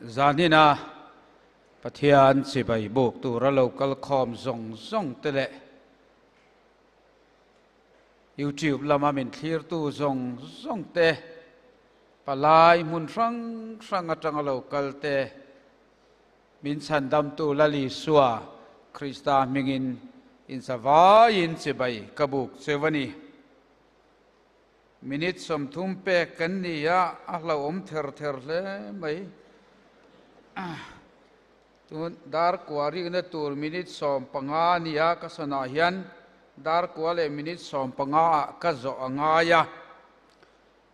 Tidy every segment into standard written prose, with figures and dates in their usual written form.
Zanina Pathian chibai buk tura lo kal khawm zawng zawng te leh YouTube lama min thlirtu zawng zawng te, palai hmun hrang hrang atanga lo kal te, min chhandamtu Lal Isua Krista hmingin inzavaiin chibai ka buk cheu a ni. Minute 30 pek kan ni a, a hlauhawm ther ther hle mai. Tun dar kua rikna tur minute 15 a ni a, ka sawnah hian dar kua leh minute 15 ah ka zawh a ngai a.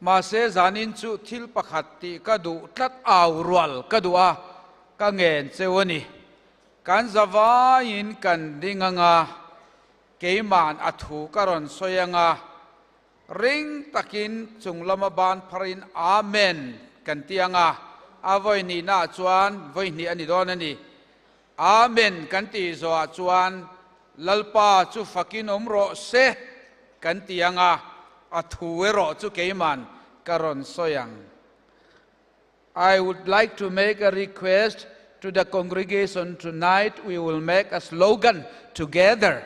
Mahse zanin chu thil pakhat tih ka duh tlat au rual ka duh a, ka ngen cheu a ni. Kan zavaiin kan ding anga, keiman a thu ka rawn sawi anga, ring takin chung lama ban pharin Amen kan ti anga, a vawi nihnaah chuan vawi hnih a ni dawn a ni. Amen kan tih zawhah chuan Lalpa chu fakin awm rawh se kan ti anga, a thu erawh chu keiman ka rawn sawi ang. I would like to make a request to the congregation tonight. We will make a slogan together.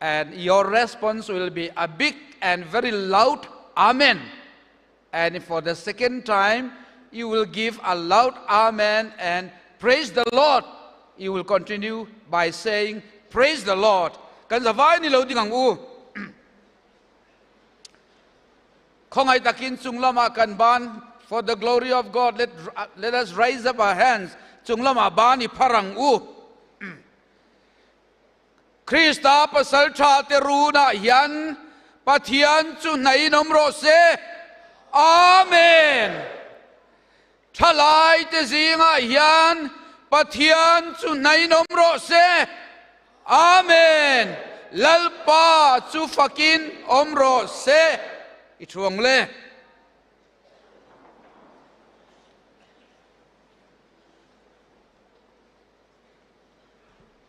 And your response will be a big and very loud Amen. And for the second time, you will give a loud Amen and praise the Lord. You will continue by saying, Praise the Lord. Kan zavai ni lo ding ang u. Khawngaih takin chung lamah kan ban, For the glory of God, let, let us raise up our hands. Chung lamah ban i phar ang u. Krista pasal tha te runah hian Pathian chu hnaiin awm rawh se. Amen. Thalai te zingah hian Pathian chu hnaiin awm rawh se. Amen. Lalpa chu fakin awm rawh se. I thuang le.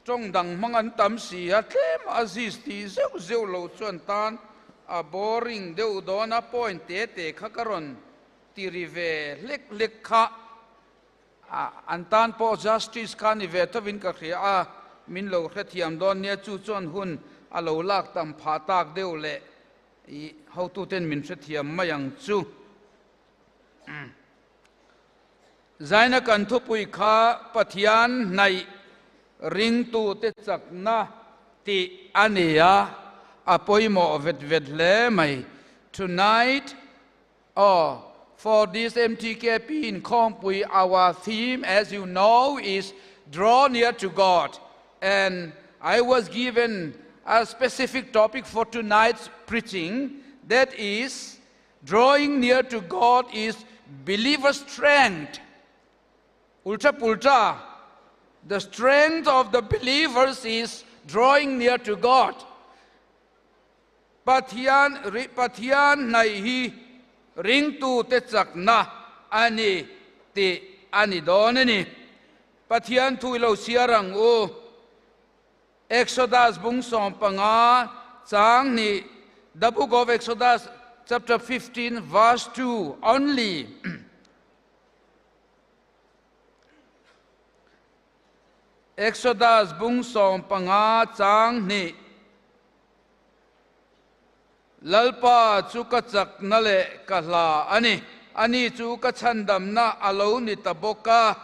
Tawng dang hmang an tam si a, tlem Aziz tih zeuh zeuh lo chuan tan a boring deuh dawn a, point te te kha ka rawn ti ri ve hlek hlek kha an tan pawh justice kha ni ve thovin ka hria a, min lo hrethiam dawn nia, chu chuan hun a lo lak tam phah tak deuh leh i hotuten min hrethiam mai ang chu. Zaina kan thupui kha Pathian hnaih ringtute chakna tih a ni a, a pawimawh vet vet hle mai. Tonight, oh, for this MTKP inkhawmpui, our theme, as you know, is Draw Near to God. And I was given a specific topic for tonight's preaching, that is, Drawing near to God is believer's strength. Ultra pultra, the strength of the believers is drawing near to God. Pathian ri Pathian hnaih hi ringtute chakna a ni tih a ni dawn a ni. Pathian thu i lo chhiar ang u. Exodus bung 15 chang hnih, The book of Exodus chapter 15 verse 2 only. Exodus bung 15 chang hnih. Lalpa chu ka chakna leh ka hla a ni. Ani chu ka chhandamna a lo ni ta bawk a.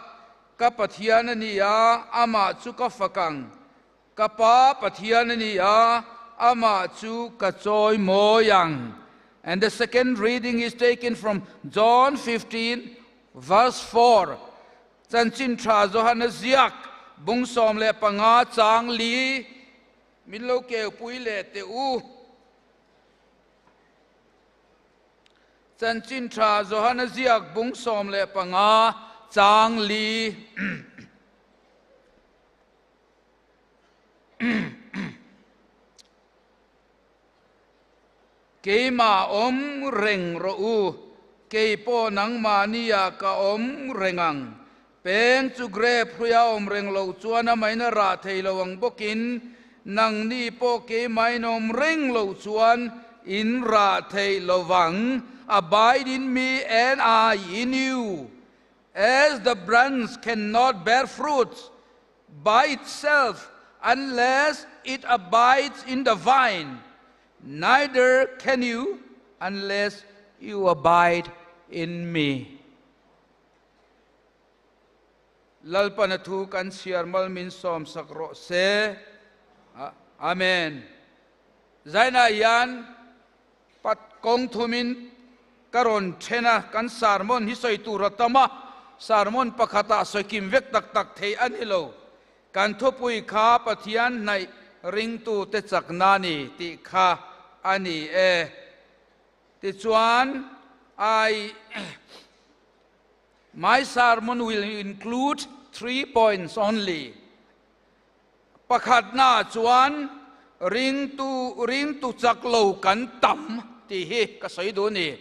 Ka Pathian a ni a, amah chu ka fak ang. Ka Pa Pathian a ni a, amah chu ka chawi mawi ang. And the second reading is taken from John 15 verse 4. Chanchin tha Johana ziak bung 15 chang li min lo keupui leh teh u. Chanchin tha Johana ziak bung 15 chang li. Keimah awm reng rawh u, kei pawh nangmahniah ka awm reng ang. Peng chu grape hruia awm reng loh chuan a main a rah thei lo ang bawkin, nangni pawh keimahin awm reng loh chuan in rah thei lo vang. Abide in me and I in you. As the branch cannot bear fruits by itself unless it abides in the vine, neither can you unless you abide in me. Lalpan a thu kan chhiar mal min sawm sak rawh se. Amen. Zainah hian Pat kawng thumin ka rawn then a, kan sermon hi sawi tur a tam a, sermon pakhatah sawi kim vek tak tak thei a ni lo. Kan thupui kha Pathian hnaih ringtute chakna a ni tih kha a ni e. Tichuan, I My sermon will include three points only. Pakhatnaah chuan ringtu ringtu chak lo kan tam tih hi ka sawi duh a ni.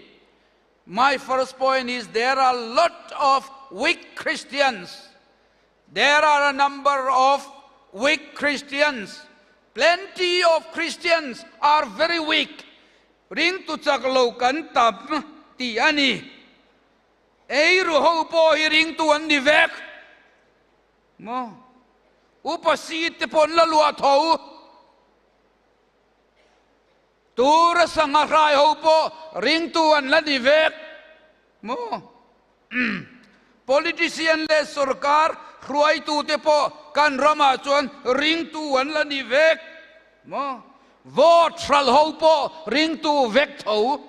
My first point is there are lot of weak Christians. There are a number of weak Christians. Plenty of Christians are very weak. Ringtu chak lo kan tam tih a ni. Eiru ho pawh hi ringtu an ni vek. Maw? Upa seat te pawh an la luah tho. Tura sangha hrai ho pawh ringtu an la ni vek. Maw? Politician leh sorkar hruaitu te pawh kan ramah chuan ringtu an la ni vek. Maw? Vote hral ho pawh ringtu vek tho.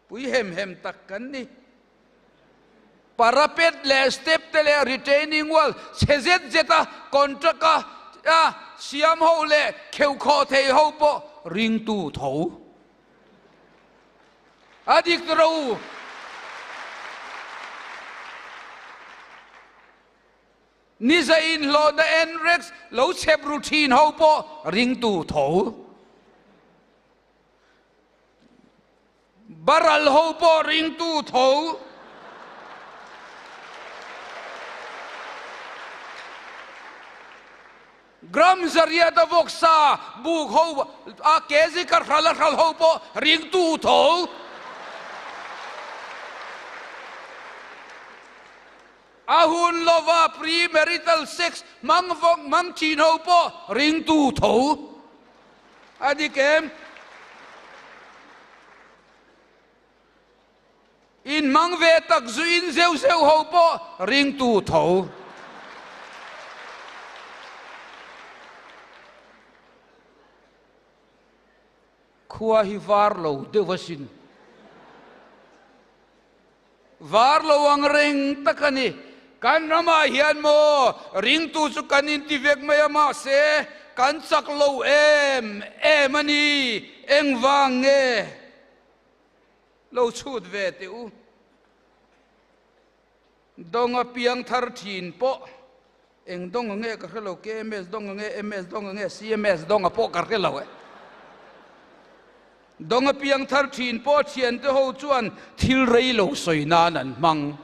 Pui hem hem tak kan ni. Parapet leh step te leh retaining wall chhe zet zet a contract a a siam ho leh kheuh khawh thei ho pawh ringtu tho a dik ro. Niza inhlawhna NREX lo chhep ru thin ho pawh ringtu tho. Baral ho pawh ringtu tho. Gram zariat a vawksa buk ho a kg ka hral a hral ho pawh ringtu tho. A hun lova pre-marital sex hmang vawk hmang thin ho pawh ringtu tho. A dik em? In hmang ve tak zu in zeuh zeuh ho pawh ringtu tho. Khua hi var lo deuh asin. Var lo ang reng tak a ni. Kan ramah hian maw ringtu chu kan inti vek mai a mahse kan chak lo em em a ni. Engvang nge lo chhut ve teh u. Dawnga piang thar thin pawh eng dawnga nge ka hre lo, KMS dawnga nge, MS dawnga nge, CMS dawnga pawh ka hre lo e. Dawnga piang thar thin pawh thiante ho chuan thil rei lo sawi nan an hmang.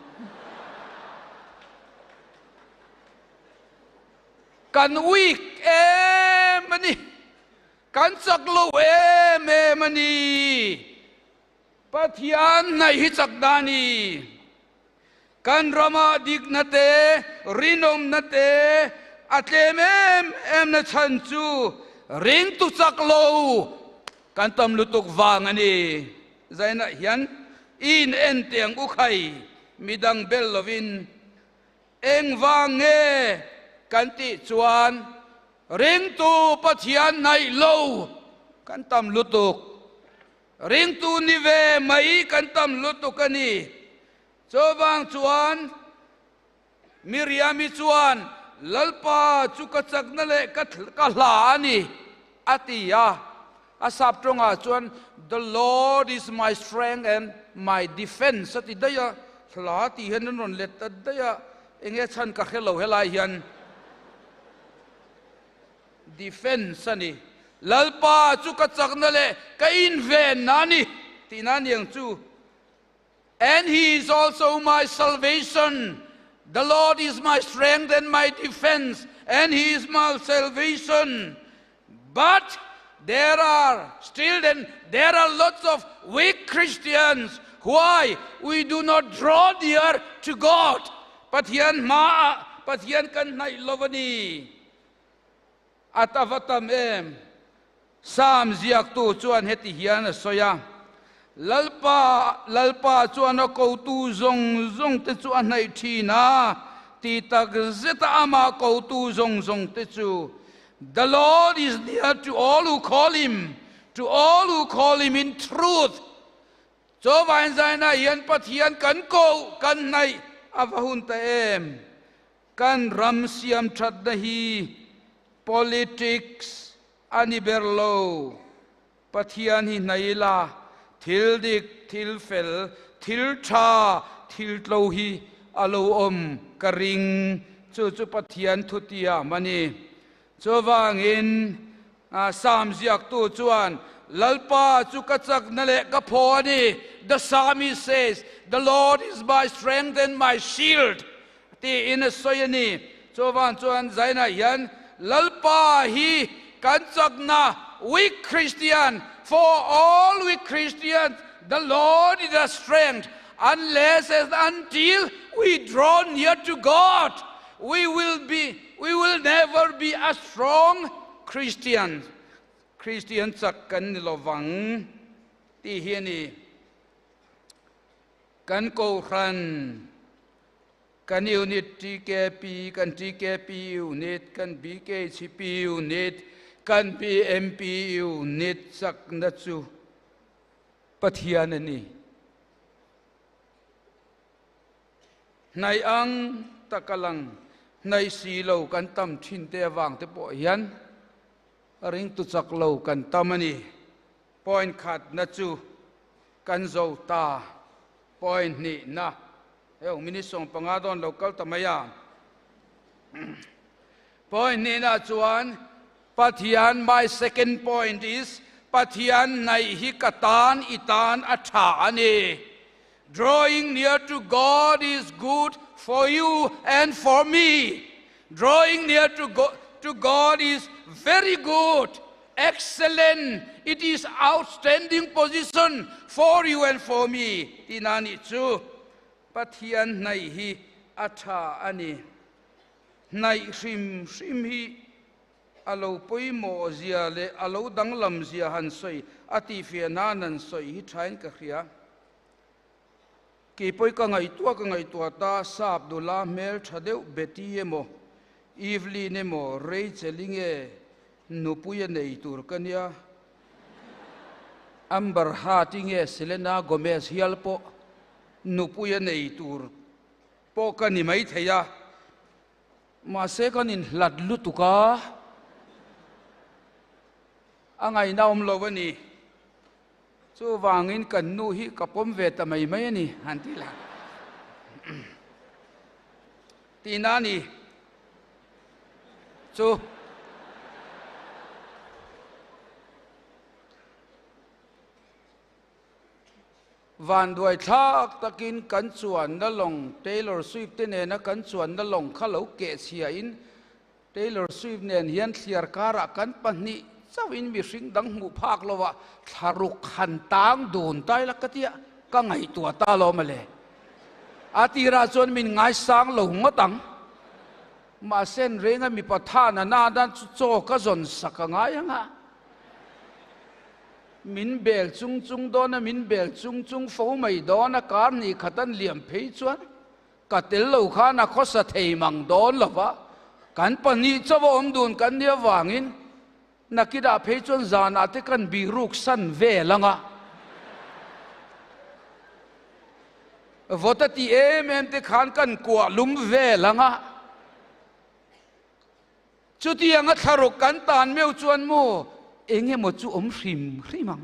Kan weak em a ni, kan chak lo em em a ni. Pathian hnaih hi chak dah ni. Kan ramah dikna te, rinawmna te a tlem em em na chhan chu ringtu chak lo kan tam lutuk vang a ni. Zainah hian in en teng u khai midang bel lovin engvang nge kan tih chuan ringtu Pathian hnaih lo kan tam lutuk. Ringtu ni ve mai kan tam lutuk a ni. Chuvang chuan Miriami chuan, Lalpa chu ka chakna leh ka ka hla a ni, a ti a. A sap tawngah chuan, The Lord is my strength and my defense a ti daih a. Hla tih hian an rawn let ta daih a, enge chhan ka hre lo helai hian. Defense a ni. Lalpa chu ka chakna leh ka invenna a ni tihna a ni ang chu. And he is also my salvation. The Lord is my strength and my defense and he is my salvation. But There are still then there are lots of weak Christians. Why? We do not draw near to God. Pathian hmaah Pathian kan hnaih lo a ni. A ta va tam em? Psalm ziaktu chuan heti hian a sawi a, Lalpa, Lalpa chuan a kotu zawng zawng te chu a hnaih thin a, ti tak zeta amah kotu zawng zawng te chu. The Lord is near to all who call him, to all who call him in truth. Chaw vainzaina hian Pathian kan koh, kan hnaih a va hun ta em? Kan ram siam thatna hi politics a ni ber lo. Pathian hi hnaih ila, thil dik, thil fel, thil tha, thil tlo hi a lo awm ka ring. Chu chu Pathian thutiam a ni. Chuvangin Psalm ziaktu chuan, Lalpa chu ka chakna leh ka phaw a ni, The psalmist says, The Lord is my strength and my shield, tiin a sawi a ni. Chuvang chuan zainah hian Lalpa hi kan chakna, weak Christian, for all weak Christians, the Lord is a strength, unless and until we draw near to God, we will be, we will never be a strong Christian. Christian chak kan ni lovang tih hi a ni. Kan Kohhran, kan Unit TKP, kan TKP Unit, kan BKHP Unit, kan BMP Unit chakna chu Pathian a ni. Hnaih ang taka lang hnaih si lo kan tam thin te avang te pawh hian ringtu chak lo kan tam a ni. Point khatna chu kan zo ta. Point hnihna, heng minute 15 dawn lo kal ta mai a. Point hnihna chuan Pathian my second point is Pathian hnaih hi ka tan i tan a tha a ni. Drawing near to God is good for you and for me. Drawing near to to God is very good, excellent, it is outstanding position for you and for me tihna nih chu. Pathian hnaih hi a tha a ni. Hnaih hrim hrim hi a lo pawimawh zia leh a lo danglam zia han sawi a tihfiah nan han sawi hi thain ka hria. Keipawi ka ngaihtuah ka ngaihtuah ta, sap nula hmel tha deuh Betty emaw, Evelyn emaw, Rachel-i nge nupui a nei tur ka nia, Amber Heard-i nge Selena Gomez hial pawh nupui a nei tur pawh ka ni maithei a, mahse kan inhlat lutuk a, a ngaihna awm lo a ni. Chuvangin kan nu hi ka pawm ve ta mai mai a ni, han ti la. Tihna a ni chu. Vanduai thlak takin kan chuanna lawng Taylor Swift te nena kan chuanna lawng kha lo kehchhiain Taylor Swift nen hian thliar karah kan pahnih chauhin mihring dang hmuh phak lovah thlaruk han tang dun ta ila ka tia ka ngaihtuah ta lo mawle. A tirah chuan min ngaisang lo ngawt ang. Mahse an renga mipa than a nana chu chaw ka zawn sak a ngai ang a. Min bel chung chung dawn a, min bel chung chung fo mai dawn a, kar hnih khat an liam phei chuan Ka tel lo khan a khawsa thei mang dawn lo va, kan pahnih chauh a awm dun kan nih avangin nakinah phei chuan zanah te kan bihruk san vel ang a. Vawt a tih em em te khan kan kuah lum vel ang a. Chutianga thlaruk kan tan meuh chuan maw eng emaw chu awm hrim hrim ang.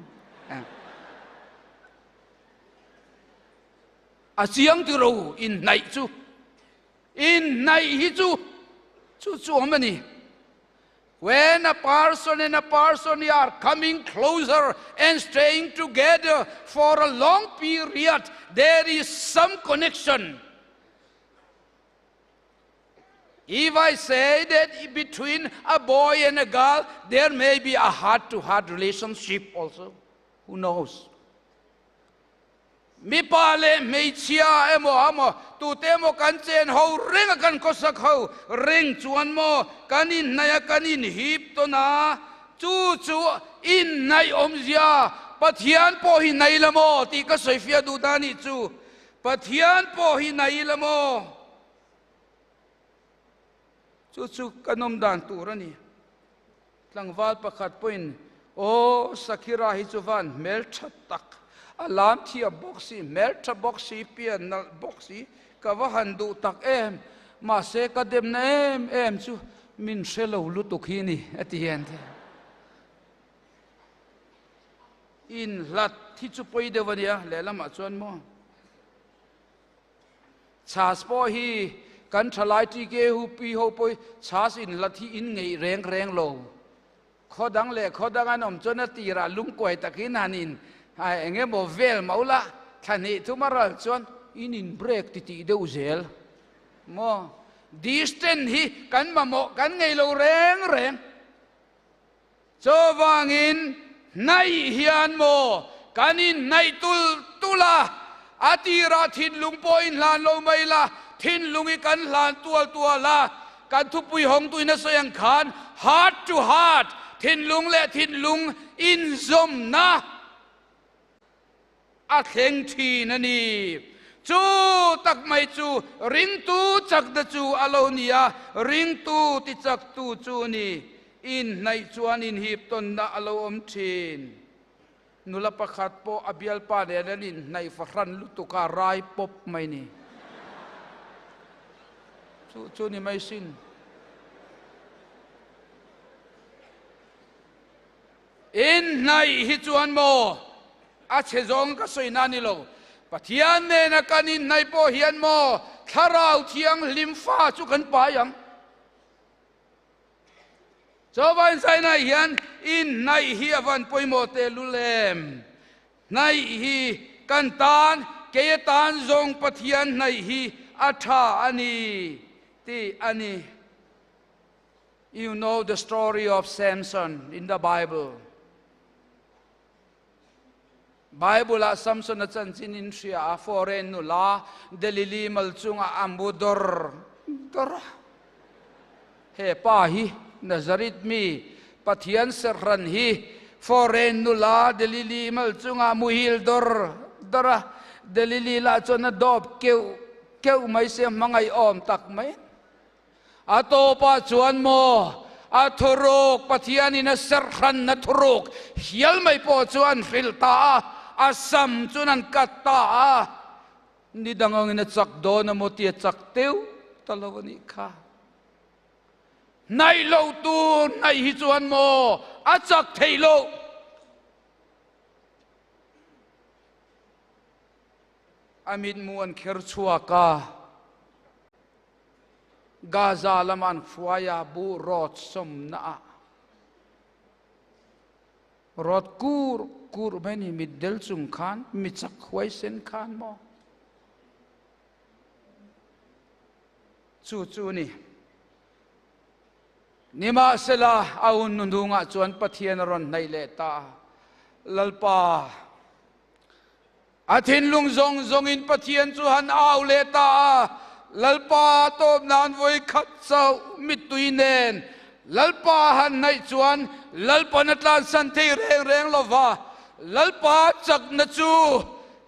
A chiang ti ro inhnaih chu inhnaih hi chu chu chu awm a ni. When a person and a person are coming closer and staying together for a long period, there is some connection. If I say that between a boy and a girl there may be a heart to heart relationship also. Who knows? Mipa leh hmeichhia emaw emaw tute emaw kan chen ho reng a kan khawsak ho reng chuan maw kan inhnaih a kan inhip tawn a, chu chu inhnaih awmzia Pathian pawh hi nei la maw tih ka sawifiah duh ta nih chu. Pathian pawh hi nei la maw? Chu chu kan awm dan tur a ni. Tlangval pakhat pawhin, Aw, Sakhira hi chu van hmeltha tak, a lam thiam bawk si, hmeltha bawk si, pian nalh bawk si, ka va han duh tak em, mahse ka demna em em chu min hre lo lutuk hi ni, a ti hian. Inhlat hi chu pawi deuh a nia, lehlamah chuan maw? Chhas pawh hi kan thalai TK hu pi ho pawh hi chhas inhlat hi in ngeih reng reng lo. Khaw dang leh khaw dang an awm chuan a tirah lungkuai takin han in eng emaw vel mauh la, thla hnih thum a ral chuan in in break titih deuh zel maw. Distance hi kan mamawh kan ngei lo reng reng. Chuvangin hnaih hian maw kan inhnaih tul tul a, a tirah thinlung pawh inhlan lo mai la, thinlung hi kan hlan tual tual a, kan thupui hawngtuin a sawi ang khan heart to heart, thinlung leh thinlung inzawmna a thleng thin a ni. Chu tak mai chu ringtu chakna chu a lo ni a, ringtu tichaktu chu ni. Inhnaih chuan inhip tawnna a lo awm thin. Nula pakhat pawh a bialpa nen an inhnaih fahran lutuk a, rai pawp mai ni. Chu chu ni mai sin. Inhnaih hi chuan maw a chhe zawng ka sawi na ni lo. Pathian nena kan inhnaih pawh hian maw Thlarau Thianghlim fa chu kan pai ang. Chauva insaina hian inhnaih hi a van pawimawh tehlul em? Hnaih hi kan tan, kei atan zawng Pathian hnaih hi a tha a ni tih a ni. You know the story of Samson in the Bible. Bible ah Samson a chanchin in hria a foreign nula Delili mal chunga a mu dawr dawr a. He pa hi Nazareth mi Pathian serhran hi foreign nula Delili mal chunga muhil dawr dawr a. Delili lah chuan a dawp keuh keuh mai se hmangaihawm tak mai. A tawpah chuan maw a thuruk Pathianin a serhranna thuruk hial mai pawh chu an hrilh ta a, a sam chuan an kat ta a, ni dang angin a chak dawn a maw tia chak teuh ta lo a nih kha. Hnaih loh tur hnaih hi chuan maw a chak theih loh. A mitmu an kher chhuak a. Gaza lama an hruai a, buh rawt sawmna ah rawt kur kur mai ni, mitdel chung khan, mi chak huaisen khan maw? Chu chu ni. Nimahsela, a hun hnuhnungah chuan Pathian a rawn hnaih leh ta a, Lalpa, A thinlung zawng zawngin Pathian chu han au leh ta a, Lalpa tawp nan vawi khat chauh mittui nen Lalpa han hnaih chuan Lalpan a tlansan thei reng reng lo va, Lalpa chakna chu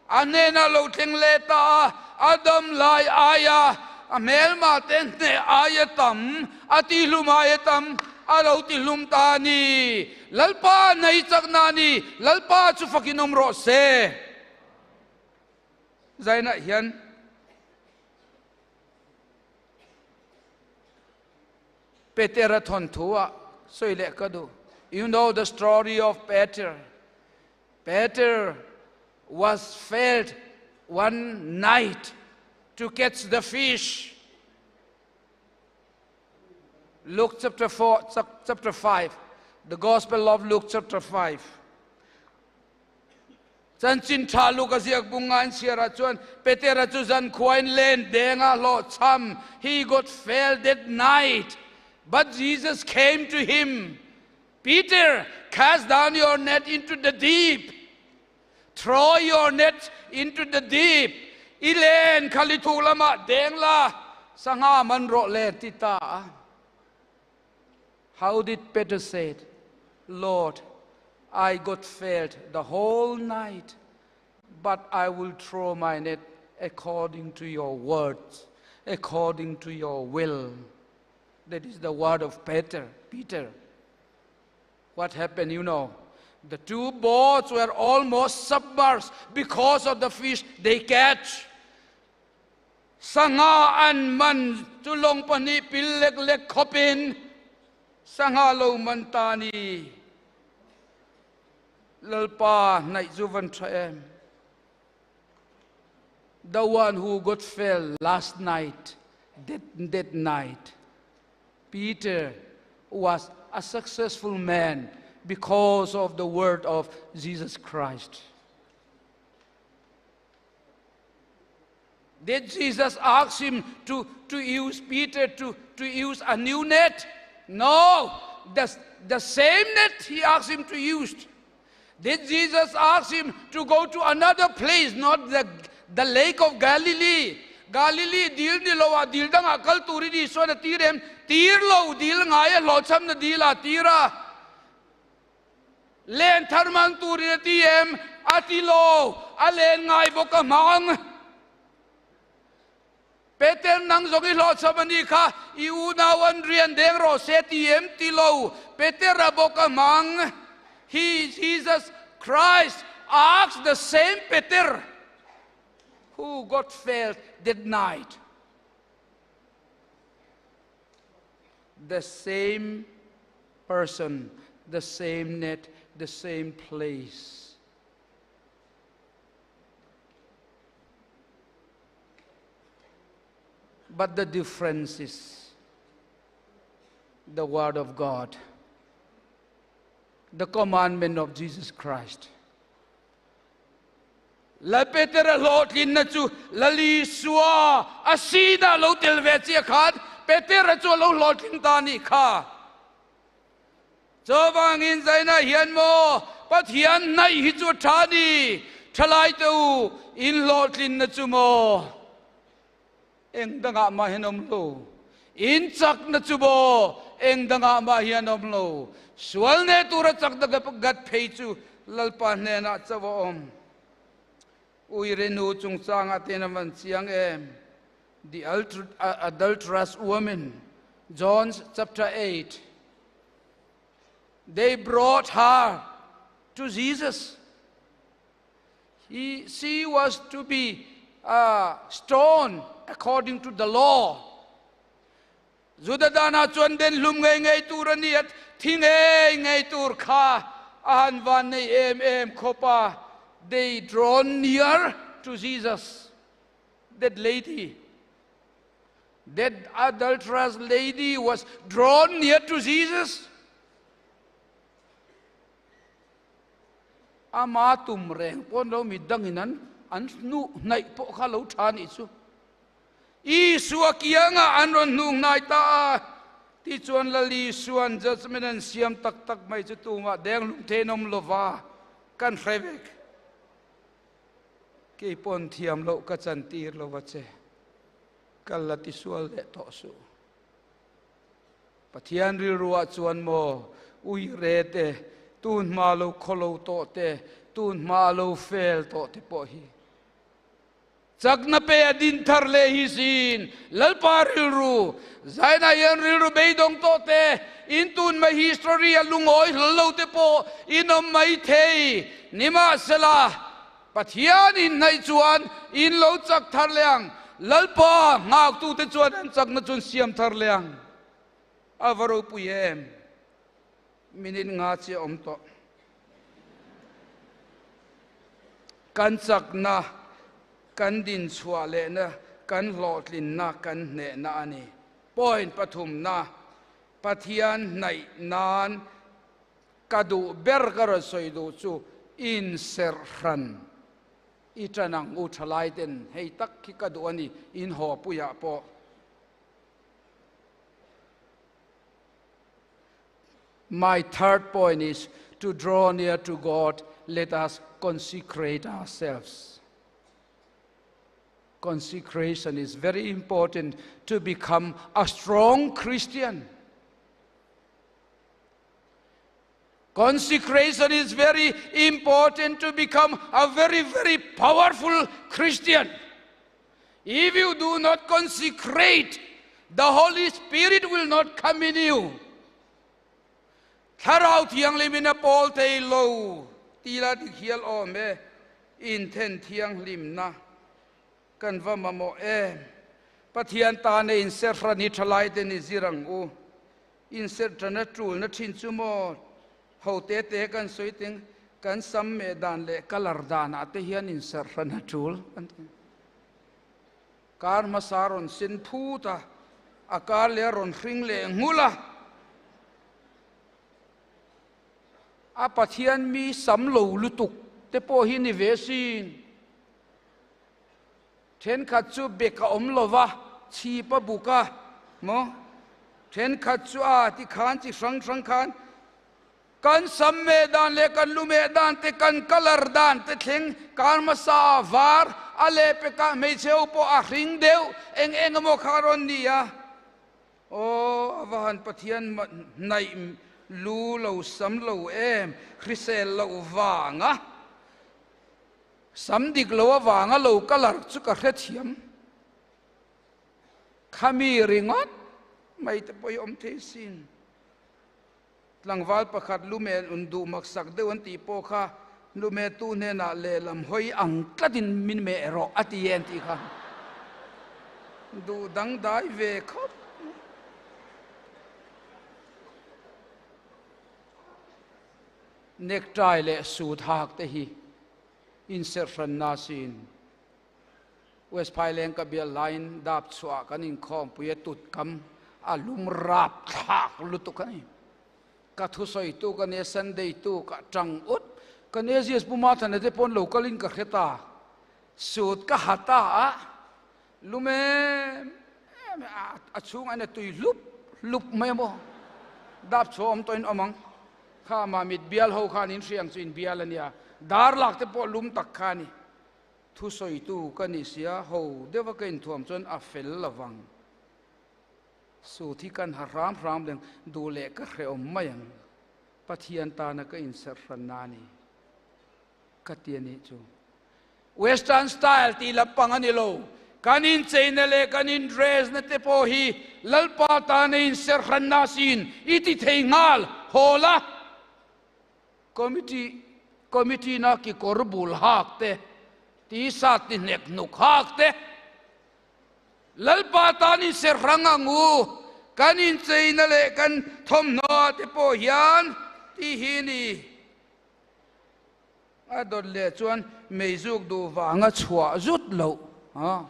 a hnenah lo thleng leh ta a, a dam lai aia a hmelmah te hneh aia tam, a tihlum aia tam a lo tihlum ta a ni. Lalpa nei chakna a ni, Lalpa chu fakin awm rawh se. Zainah hian Petera thawnthu ah sawi leh ka duh. You know the story of Peter. Peter was failed one night to catch the fish. Luke chapter 4, chapter 5, the Gospel of Luke chapter 5. Chanchin tha Luka ziak bunga in chhiarah chuan Petera chu zankhuain len denga hlawhchham, he got failed that night, but Jesus came to him, Peter, cast down your net into the deep. Throw your net into the deep. I len kha li thuk lamah deng la, sangha man rawh le ti ta a. How did Peter say it? Lord, I got failed the whole night, but I will throw my net according to your words, according to your will. That is the word of Peter. Peter. What happened, you know? The two boats were almost submerged because of the fish they catch. Sangha an man chu lawng pahnih pil lek lek khawpin sangha lo man ta ni. Lalpa hnaih chu van tha em. The one who got failed last night, that, that night, Peter was a successful man because of the word of Jesus Christ. Did Jesus ask him to, to use Peter to, to use a new net? No, the, the same net he asked him to use. Did Jesus ask him to go to another place, not the, the lake of Galilee? Galilee dil ni lo a dil dang ah kal turin Isuan a tir em? Tir lo, dil ngai a hlawhchham na dil ah tir a. Len thar hmang turin a ti em? A ti lo, a len ngai bawk a hmang. Peter nang zawng i hlawhchham a nih kha, i unau an rian deng rawh se ti em? Ti lo, Peter a bawk a hmang. He, Jesus Christ, asked the same Peter who got failed that night. The same person, the same net, the same place. But the difference is the Word of God, the commandment of Jesus Christ. Lal Petera hlawhtlinna chu Lal Isua a sinah lo tel ve chiah khan Petera chu a lo hlawhtling ta a nih kha. Chuvangin zainah hian maw Pathian hnaih hi chu a tha a ni, thalai te u, in hlawhtlinna chu maw eng dangah mah hian awm lo, in chakna chu maw eng dangah mah hian awm lo, sual neh tura chakna gat phei chu Lalpa hnenah chauh a awm. Uire nu chungchangah ten a van chiang em? The adulterous woman, John chapter 8. They brought her to Jesus. He, she was to be uh, stoned according to the law. Juda danah chuan den hlum ngei ngei tur a ni a, thi ngei ngei tur kha a han van nei em em khawp a. They drawn near to Jesus, that lady. That adulterous lady was drawn near to Jesus. Ama tum reng pawn lo mi dangin an an hnuh hnaih pawh kha lo tha nih chu. Isua kiangah an rawn hnuh hnai ta a, tichuan Lal Isua'n judgement an siam tak tak mai chu tumah deng hlum thein awm lova kan hre vek. Kei pawn thiam loh ka chantir lova che, kal la tisual leh tawh suh. Pathian rilruah chuan maw uire te, tun hma lo khawlo tawh te, tun hma lo fel tawh te pawh hi chakna pe a din thar leh hi siin Lalpa rilru zainah hian rilru beidawng tawh te, in tun mai history a lungawi hlawl lo te pawh in awm mai thei. Nimahsela, Pathian in hnaih chuan in lo chak thar leh ang, Lalpa nghaktute chuan an chakna chu an siam thar leh ang. A va ropui em! Minute nga chiah awm tawh. Kan chakna, kan dinchhuah lehna, kan hlawhtlinna, kan hnehna a ni. Point pathumna, Pathian hnaih nan ka duh ber ka rawn sawi duh chu. Inserh hran i ṭan ang u ṭhalai ten hei tak khi ka duh a ni, in haw puiah pawh. My third point is to draw near to God, let us consecrate ourselves. Consecration is very important to become a strong Christian. Consecration is very important to become a very, very powerful Christian. If you do not consecrate, the Holy Spirit will not come in you. Thlarau Thianghlim in a pawl thei lo ti la ti khial awm e, inthen thianghlimna kan va mamawh em. Pathian tana inserhran hi thalaite ni zir ang u. Inserhṭana ṭulna ṭhin chu maw ho te te kan sawi ting, kan sam meh dan leh colour danah te hian inserhran a ṭul kan ti. Kar hmasa rawn sen phut a, a kar leh a rawn hring leh nghulh a. A Pathian mi sam lo lutuk te pawh hi ni ve sin. Thenkhat chu bek a awm lo va, chhip a buk a, maw? Thenkhat chu a ti khan chi hrang hrang khan kan sam meh dan leh kan lu meh dan te, kan colour dan te thleng kar hmasa a var, a lehpekah hmeichhe ho pawh a hring deuh eng eng emaw kha a rawn ni a. Aw, a va han Pathian hnaih lu lo sam lo em, hrisel loh vanga. Sam dik lo avanga lo colour chu ka hrethiam. Khami ringawt mai te pawh hi awm thei sin. Tlangval pakhat lumen un duh maksak deuh an tih pawh kha lumetu hnenah lehlam hawi ang tlatin min meh rawh a ti e an tih kha. Duh dangdai ve khawp mai. Necktie leh suit hak te hi inserhranna siin West Phaileng ka bial laiin dap chhuah kan inkhawmpui a tut kam a lum rap thlak lutuk a ni. Ka thusawi tu ka nia Sunday tu ka tang ut ka nia GS Pu Mathana te pawn lo kalin ka hre ta suit ka ha ta a lum em em a chhung a tui hlup hlup mai a maw dap chhuah awm tawhin awm ang kha mah mit bial ho khan in hriang chu in bial a nia dar lak te pawh lum tak kha a ni thusawitu ka ni sia ho deuha ka inthuam chuan a fel lovang suit hi kan ha hram hram leng duh leh ka hrehawm mai ang Pathian tana ka inserh hranna a ni ka ti a nih chu. Western style tih lampang a ni lo. Kan incheina leh kan in dress na te pawh hi Lalpa tana inserhranna siin i ti thei nghal haw la. Committee Committee na kikawr bul hak te, t-shirt ti hnek hnuk hak te, Lalpa tan inserhrang ang u, kan incheina leh kan thawmhnaw ah te pawh hian tih hi ni. A dawt leh chuan meizuk duh vanga chhuah zut loh a,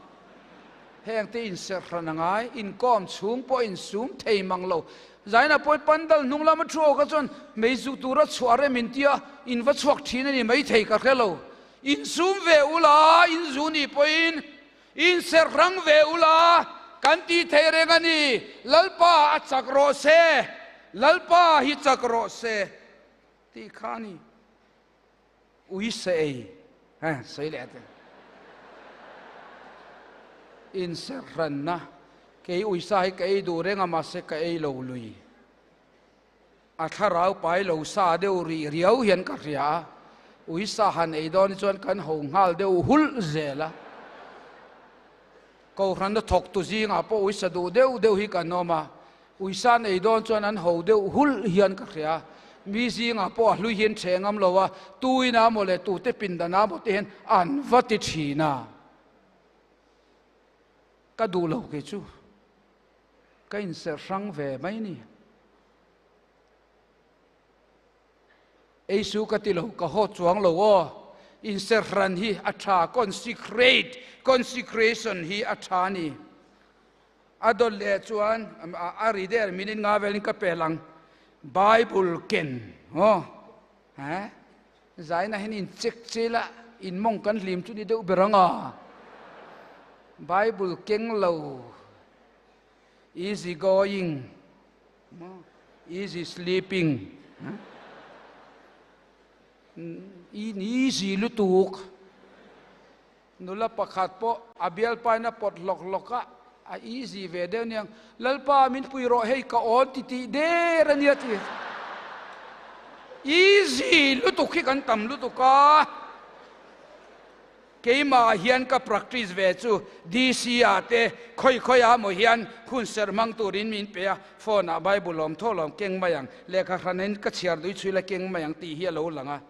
hengte inserh hran a ngai, inkawm chhung pawh insum thei mang lo. Zaina pawhin pandal hnung lama thu awka chuan meizuk tura chhuah rem intia in va chhuak thin a ni maithei ka hre lo. Insum ve ula, inzu nih pawhin inserh hrang ve ula kan tih thei reng a ni. Lalpa a chak rawh se, Lalpa hi chak rawh se tih kha a ni. Ui se ei he sawi leh te inserhranna kei uisa hi ka ei duh reng a mahse ka ei lo lui a thlarau pai lo sa deuh rih riau hian ka hria a uisa han ei dawn hi chuan kan ho nghal deuh hulh zel a kohhranna thawktu zingah pawh uisa duh deuh deuh hi kan awm a Uisa nei dawn chuan an ho deuh hulh hian ka hria. Mi zingah pawh a hlui hian ṭheh ngam lo a, tuina maw leh tute pindana maw te hian an va ti ṭhin a. Ka duh lo kei chu. Ka inserh hrang ve mai ni. Eisu ka ti lo, ka haw chuang lo aw. Inserh hran hi a ṭha, consecrate, consecration hi a ṭha a ni. A dawt leh chuan a ri der minute nga velin ka pel ang. Bible ken aw. He? Zaina hian in check chel a, in mawng kan hlim chu ni deuh ber ang a. Bible keng lo, easy going, easy sleeping, in easy lutuk. Nula pakhat pawh a bialpain a pawt hlawk hlawk a, a easy ve deuh aniang, Lalpa min pui rawh hei ka awn ti tih der ania ti. Easy lutuk hi kan tam lutuk a, keimah hian ka practice ve chu DC ah te khawi khawi ah maw hian hun serh hmang turin min pe a, phone ah Bible awm tho lawm keng mai ang, lehkha hranin ka chhiar dui chhui la keng mai ang tih hi a lo lang a.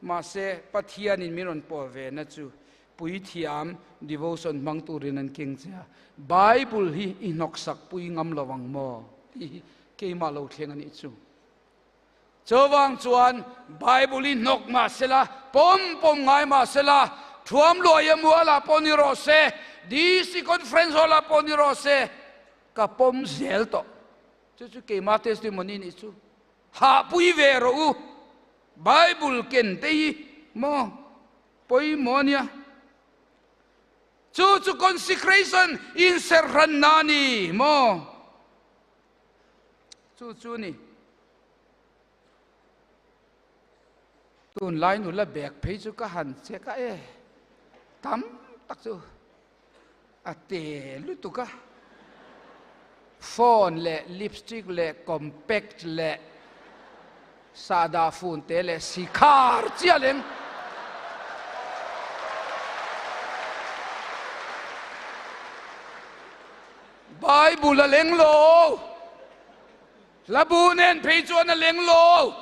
Mahse, Pathianin min rawn pawl ve na chu puithiam devotion hmang turin an keng che a, Bible hi i hnawksak pui ngam lo ang maw? tih hi keimah lo thleng a nih chu. Chuvang chuan Bible hi hnawk mah sela, pawm pawm ngai mah sela, thuam luai a mualah pawh ni rawh se, DC Conference Hall ah pawh ni rawh se, ka pawm zel tawh. Chu chu keimah testimony nih chu. Hahpui ve rawh u. Bible ken te hi maw pawimawh a nia. Chu chu consecration inserhran na a ni maw? Chu chu ni. Tunlai nula bag phei chu ka han check a e. Tam tak chu a te lutuk a. Phone leh lipstick leh compact leh sahdah fun te leh sikhar chiah leng. Bible a leng lo. Hla bu nen phei chuan a leng lo.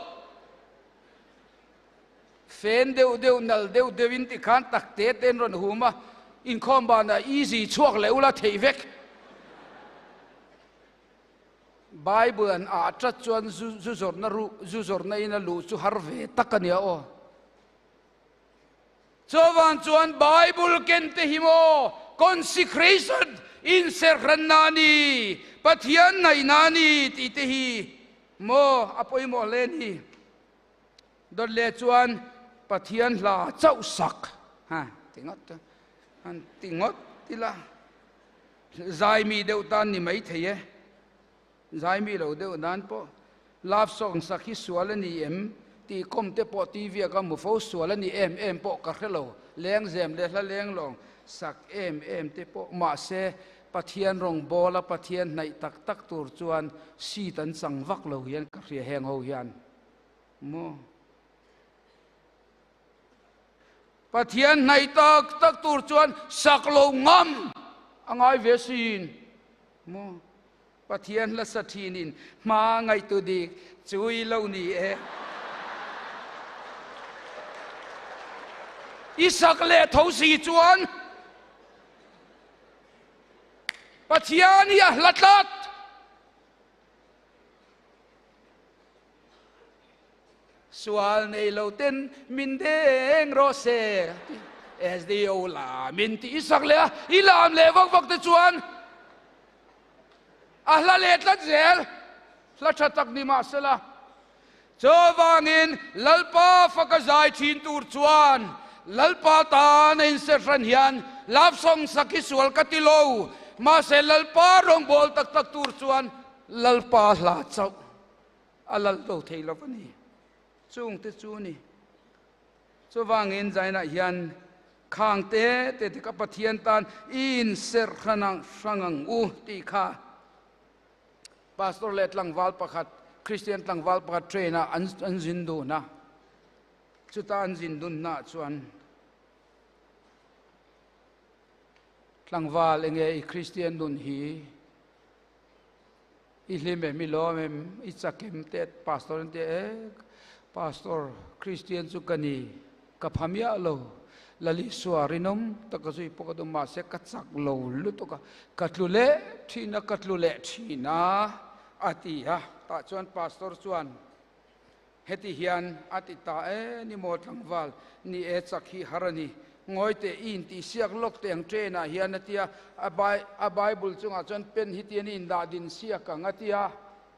Fen deuh deuh, nal deuh deuh in tikhan tak te te an rawn hum a, inkhawm banah easy chhuak leh ula theih vek. Bible an ah tat chuan zu zu zawrhna ruh zu zawrhna in a luh chu har ve tak a nia aw. Chuvang chuan Bible ken te hi maw consecration inserhranna a ni, Pathian ngaihna a ni tih te hi maw a pawimawh hle a ni. Dawt leh chuan Pathian hla chauh sak ha ti ngawt han ti ngawt ila zaimi deuh tan ni mai thei e, zaimi lo deuh nan pawh love song sak hi sual a ni em tih kawm te pawh TV ah ka hmu fo, sual a ni em em pawh ka hre lo, lengzem leh hla lenglawng sak em em te pawh mahse Pathian rawngbawla Pathian hnaih tak tak tur chuan seat an chang vak lo hian ka hria heng ho hian. Maw? Pathian hnaih tak tak tur chuan sak lo ngam a ngai ve sin. Maw? Pathian hla sa thinin hma ngaihtu dik chui lo ni e. I sak leh tho si chuan Pathian hi a hla tlat. Sual nei lo ten min deng rawh se SDO la min ti sak leh a, i lam leh vak vak te chuan a hla leh tlat zel, hla tha tak ni mah sela. Chuvangin Lalpa faka zai thin tur chuan Lalpa tan a insehran hian love song sak hi sual ka ti lo, mahse Lalpa rawngbâwl tak tak tur chuan Lalpa hla chauh a lal lo thei lo a ni. Chungte chu ni. Chuvangin zainah hian khang te te te kha Pathian tan i inserh hran hrang ang u tih kha Pastor leh tlangval pakhat, Kristian tlangval pakhat train ah an zin dun a. Chuta an zin dunnaah chuan tlangval enge i Kristian nun hi I hlim em, i lawm em, i chak em te pastor an ti a, e pastor Kristian chu ka ni, ka pha miah lo, Lalisua rinawm tak ka zui pawh ka duh mahse ka chak lo lutuk a, ka tlu leh thin a, ka tlu leh thin a, a ti a, tah chuan pastor chuan Heti hian a ti ta e, ni maw tlangval, ni e chak hi har a ni. Ngawi teh i intihsiak lawk teh ang train ah hian a ti a, a Bible chungah chuan pen hi tian i indah din siak ang a ti a,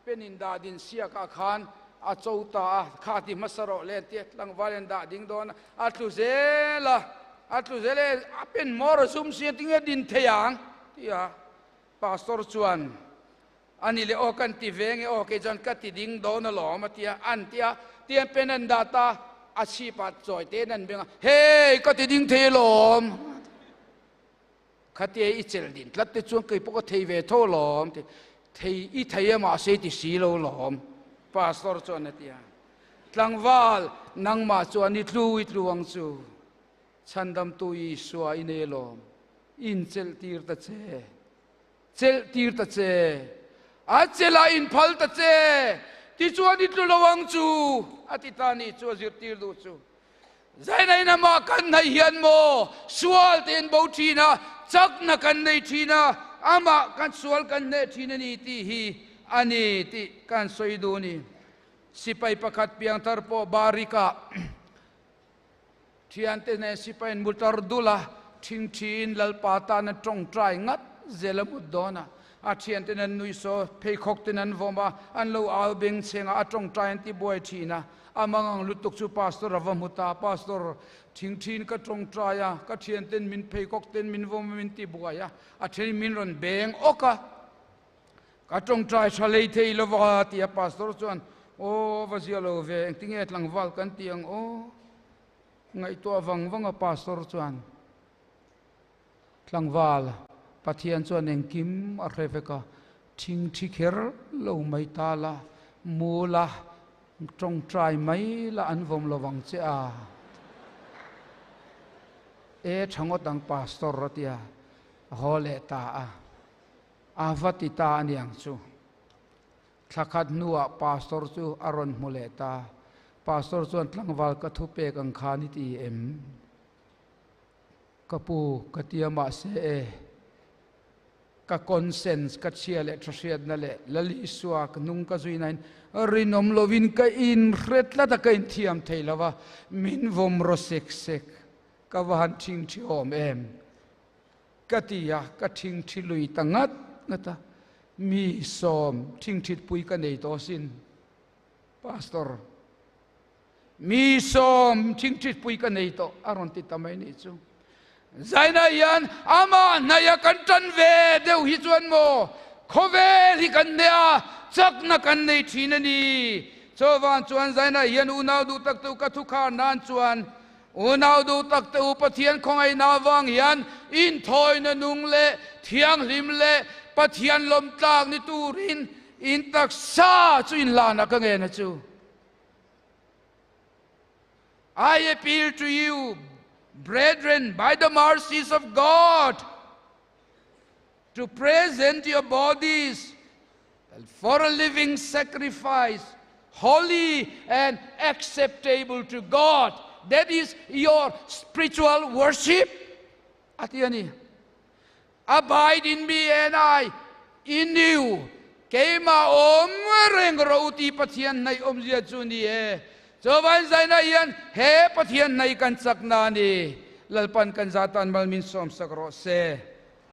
pen indah din siak ah khan A cho ta a, kha ti hmasa rawh le an ti a, tlangval in dah ding dawn a, a tlu zel a, a tlu zel e, a pen hmawr a zum si a, tinge din thei ang? Ti a, Pastor chuan, A ni le aw kan ti ve nge aw, kei chuan ka ti ding dawn alawm a ti a, an ti a, tian pen an dah ta, a chhip ah chawi tein an beng a, Hey, ka ti ding thei alawm. Khatia i chelh din tlat te chuan kei pawh ka thei ve tho alawm ti, thei i thei a mahse i ti si lo alawm, Pastor chuan a ti a. Tlangval, nangmah chuan i tlu i tlu ang chu, Chhandamtu Isua i nei alawm, inchelh tir ta che. Chelh tir ta che. A chelh ah inphal ta che. Tichuan i tlu lo ang chu, a ti ta ni chu a zirtir duh chu. Zaina in amah kan hnaih hian maw sual te in bo thin a, chakna kan nei thin a, amah kan sual kan hneh thin a ni tih hi a ni tih kan sawi duh a ni. Sipai pakhat piangthar pawh Barikah Thiante nen sipain mutar dul a, thingthiin Lalpa tan a tawngtai ngat zel a mut dawn a. A thianten an nui saw, pheikhawk ten an vawm a, an lo au beng chheng a, a tawngtai an ti buai thin a. A mangang lutuk chu Pastor a va hmu ta, Pastor, thingthiin ka tawngtai a, ka thianten min pheikhawk ten min vawm a, min ti buai a, a thenin min rawn beng awk a. Ka tawngtai tha lei thei lo va, ti a Pastor chuan, Aw, va zia lo ve, engtinge tlangval kan ti ang aw? Ngaihtuah vang vang a Pastor chuan, Tlangval, Pathian chuan engkim a hre vek a, thingthi kher lo mai ta la, mu la, tawngtai mai la an vawm lo vang che a. E, tha ngawt ang Pastor, a ti a, a haw leh ta a. A va ti ta a niang chu. Thla khat hnuah pastor chu a rawn hmu leh ta. Pastor chuan tlangval ka thu pek ang khan i ti em? Ka pu, ka tia mahse e, ka conscience ka chhia leh tha hriatna leh Lal Isua ka hnung ka zui nain rinawm lovin ka inhre tlat a, ka inthiam thei lo va, min vawm raw sek sek. Ka va han thingthi awm em? Ka ti a, ka thingthi lui ta ngat ngat a, mi sawm thingthitpui ka nei tawh asin, Pastor, mi sawm thingthitpui ka nei tawh a rawn ti ta mai nih chu. Zaina hian amah hnaih a kan tan ve deuh hi chuan maw khawvel hi kan hneh a, chakna kan nei thin a ni. Chuvang chuan Zaina hian unau duh tak tu ka thukhar nan chuan Unau duh tak te u, Pathian khawngaihna avang hian inthawina nung leh thianghlim leh Pathian lawmtlak ni turin in taksa chu inlana ka ngen a chu. I appeal to you, brethren, by the mercies of God, to present your bodies for a living sacrifice, holy and acceptable to God. That is your spiritual worship. A ti a ni. Abide in me and I in you. Keimah awm reng rawh u ti Pathian hnaih awmzia chu ni e. Chuvain zaina hian he Pathian hnaih kan chakna a ni. Lalpan kan zatan mal min sawmsak rawh se.